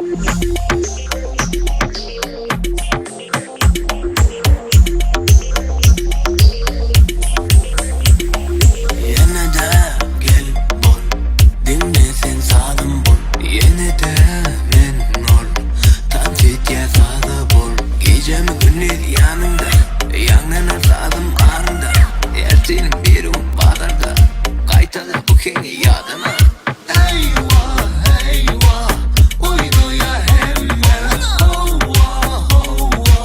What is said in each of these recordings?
Ýene-de gel bol, diňle sen sazym bol. Ýene-de men ol, tans edýär saza bol. Gijemi gündiz ýanyňda, ýaňlanar sazym aryňda. Ertiriň birigün bazarda, gaýtala bu heňi ýadama. Eýwah, eýwah, oýnaýar hemme. Howwa, howwa,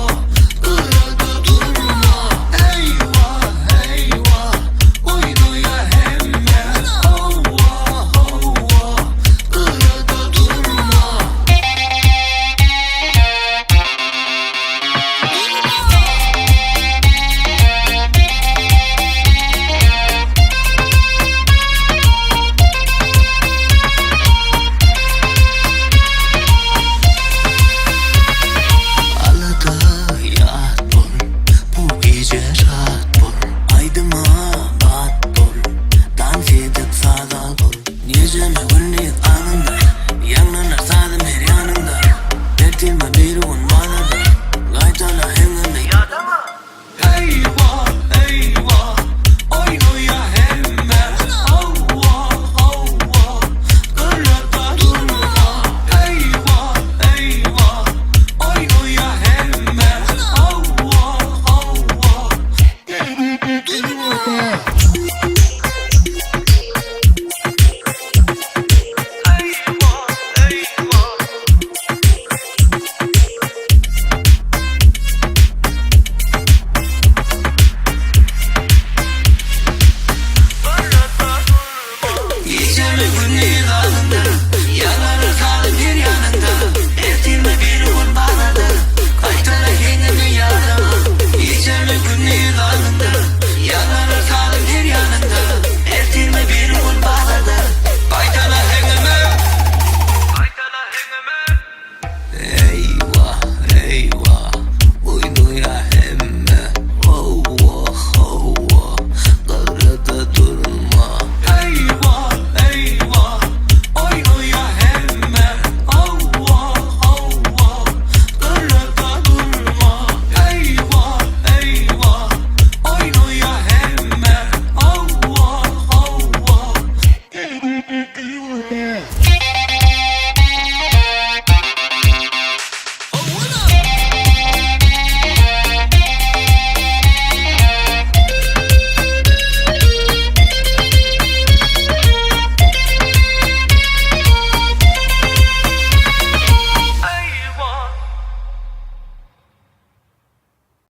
gyrada durma. Eýwah, eýwah, oýnaýar hemme. Howwa, howwa, gyrada durma. Alada ýat bol, bu gije şat bol. Aýdyma bat bol, dans edip saza bol. Gijemi gündiz aňyňda.